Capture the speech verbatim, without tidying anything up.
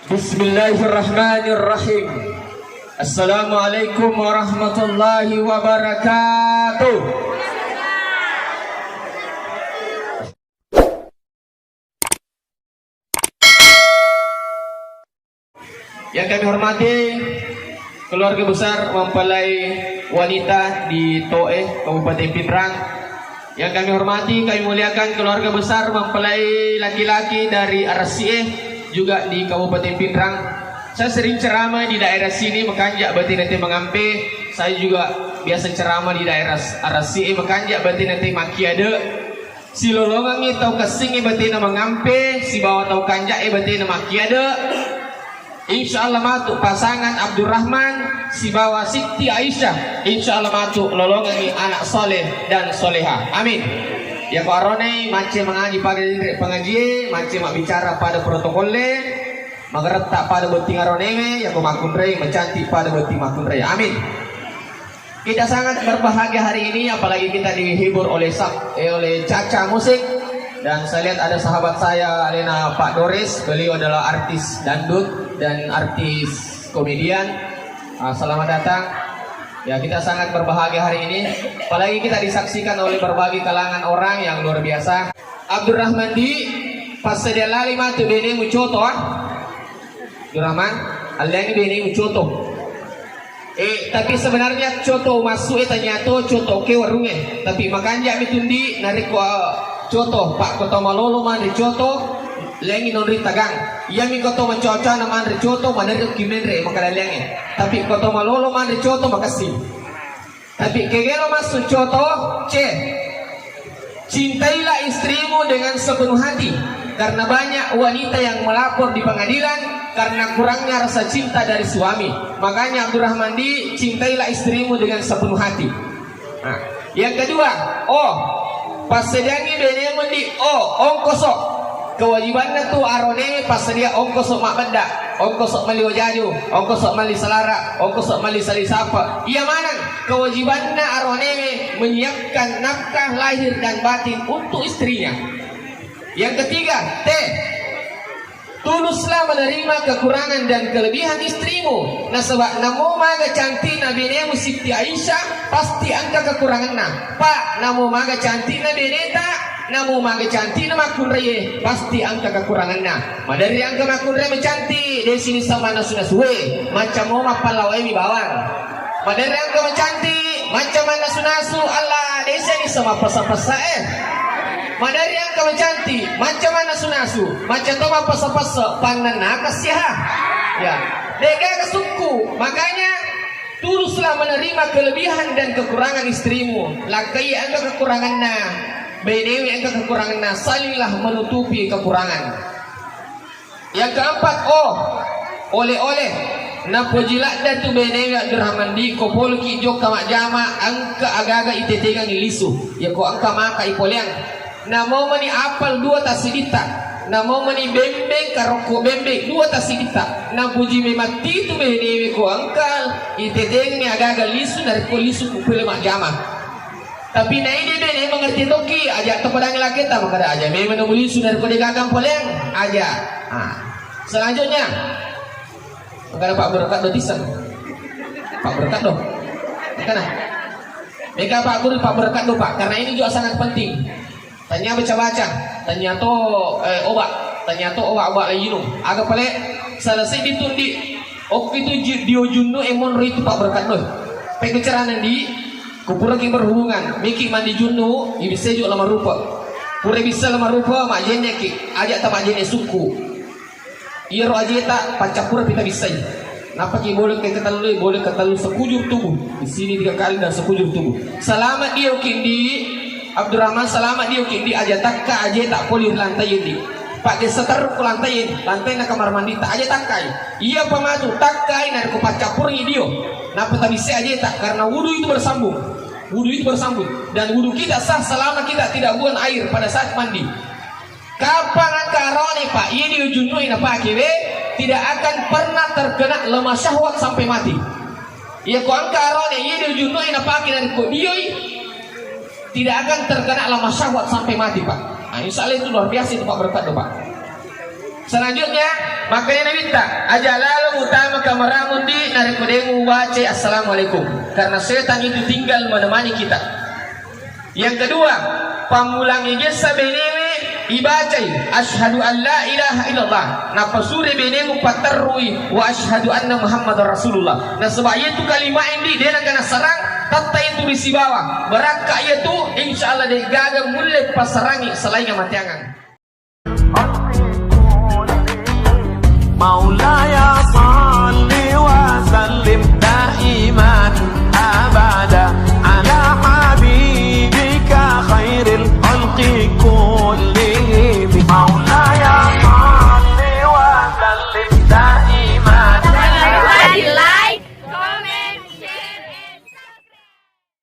Bismillahirrahmanirrahim. Assalamualaikum warahmatullahi wabarakatuh. Yang kami hormati keluarga besar mempelai wanita di Toe, Kabupaten Pinrang. Yang kami hormati, kami muliakan keluarga besar mempelai laki-laki dari Arasie, juga di Kabupaten Pinrang. Saya sering ceramah di daerah sini, makanja' batena te mangampe. Saya juga biasa ceramah di daerah Arasie, makanja' batena te makkiade. Silolongengngi tau kessingnge batena mangampe, sibawa tau kanja'e batena makkiade. Insya Allah matu pasangan Abdurrahman sibawa Siti Aisyah. Insya Allah matu lolongengngi anak soleh dan soleha. Amin. Yako arone macce mangaji pada dire pengajian, macce mabbicara pada protokolle, magaretta pada botting aronewe, yako makkunrai macantik pada botting makkunrai. Amin. Kita sangat berbahagia hari ini, apalagi kita dihibur oleh Sab-, eh, oleh Caca Musik. Dan saya lihat ada sahabat saya, alena Pak Doris, beliau adalah artis dangdut dan artis komedian. Ah, selamat datang. Ya, kita sangat berbahagia hari ini. Apalagi kita disaksikan oleh berbagai kalangan orang yang luar biasa. Abdurrahman di, passedia lali matu benemu coto, ah. Abdurrahman, alliangi benemu coto. Eh, tapi sebenarnya coto masuk eh tanya to coto ke warung eh. Tapi makanja mi tundi narekko, eh, coto, Pak, koto malolo manre coto, lengi nonri tagang. Iya mi koto macoa-coa na manre coto, manre ki menre makadaliang eh. Tapi koto malolo manre coto makasih. Tapi kegelo masuk coto, ce. Cintailah istrimu dengan sepenuh hati, karena banyak wanita yang melapor di pengadilan karena kurangnya rasa cinta dari suami. Makanya Abdurrahman di, cintailah istrimu dengan sepenuh hati. Nah, yang kedua, oh, passediangi benemu di, oh, ongkoso. Kewajibanna tu arone passedia ongkoso mabbedda, ongkoso melli wajaju, ongkoso melli selara, ongkoso melli sali sapa. Iya maneng kewajibanna aronewe menyiapkan nafkah lahir dan batin untuk istrinya. Yang ketiga, te, tuluslah menerima kekurangan dan kelebihan istrimu. Nasaba namo maga cantikna benemu Siti Aisyah, pasti engka kekuranganna. Pak, namo maga cantikna beneta, namo maga cantikna makkunraie, pasti engka kekuranganna. Maderri engka makkunrai macantik, de sini sama nasu-nasue, macam mo mappallawai mi bawang. Maderri engka macantik, macam mannasu-nasu, Allah, de sini sama pesa-pesa eh. Maderri engka macantik, macam mannasu-nasu, macam to mappesa-pesa, pannanna kasiha. Ya, de gaga sukku, makanya tuluslah menerima kelebihan dan kekurangan istrimu. Lakkai engka kekuranganna, benewi engka kekuranganna, salinglah menutupi kekurangan. Yang keempat, oh, oleh-oleh. Napoji ladda tu benewi Abdurrahman di, ko poloki jokka majjama, engka agaga itetengangi lisu. Ya ko engka maka ipoleang. Namo meni apel dua tasiditta. Namo meni bembeng, karokko bembeng dua tasiditta. Napuji memang titu benewi ko engka itetengi agaga lisu, narekko lisu ku pole majjama. Tapi naidi bene mengerti toki, aja tepadangi laketa, makada aja memang namu lisu narekko de gaga poleang, aja. Ah. Selanjutnya, makada Pak Berkat do tiseng. Pak Berkat do. Makana. Mega Pak Guru, Pak Berkat do, Pak, karena ini juga sangat penting. Tanya baca-baca, tanya to, eh, obat, tanya to obat-obat lain. Aga pale, selesai ditundi. Okko itu ju-, dio junnu e monro itu Pak Berkat do. Pega carana di, kupuraki berhubungan, miki mandi junnu, ibisseju lama rupa. Pura bisa lama rupa, majenneki, aja ta majenne sukku. Iyaro ajeta paccappureng pita bissai. Nappaki boleh ke ketellu, boleh ketellu sekujur tubuh. Di sini tiga kali dan sekujur tubuh. Selamat dio kindi, Abdurrahman, selamat dio kindi, aja takka ajeta poli lantai di. Pak desa teruk lantai, lantai na kamar mandi tak aja takkai. Iya pamatu takkai na ko paccappureng dio. Napa tabisse ajeta karena wudu itu bersambung. Wudu itu bersambung dan wudu kita sah selama kita tidak buang air pada saat mandi. Kapang engka arone, Pak, iya diujunnu'i napake we, tidak akan pernah terkena lemah syahwat sampai mati. Iya ko engka arone, iya diujunnu'i napake narekko dioi, tidak akan terkena lemah syahwat sampai mati, Pak. Nah, insya Allah itu luar biasa itu, Pak, berkat tuh, Pak. Selanjutnya, makanya Nabitta, aja lalo utama kamaramu di narekko demu baca assalamualaikum, karena setan itu tinggal menemani kita. Yang kedua, pammulang ijessa benewe ibacai asyhadu an la ilaha illallah, napasure benemu patterrui wa asyhadu anna Muhammadar Rasulullah. Nasaba iyatu kalimat indi dena kana sarang, tatta itu risibawa. Barakka iyatu, insya Allah de gaga mulle pasarangi selain kematiangan. مولاي صل وسلم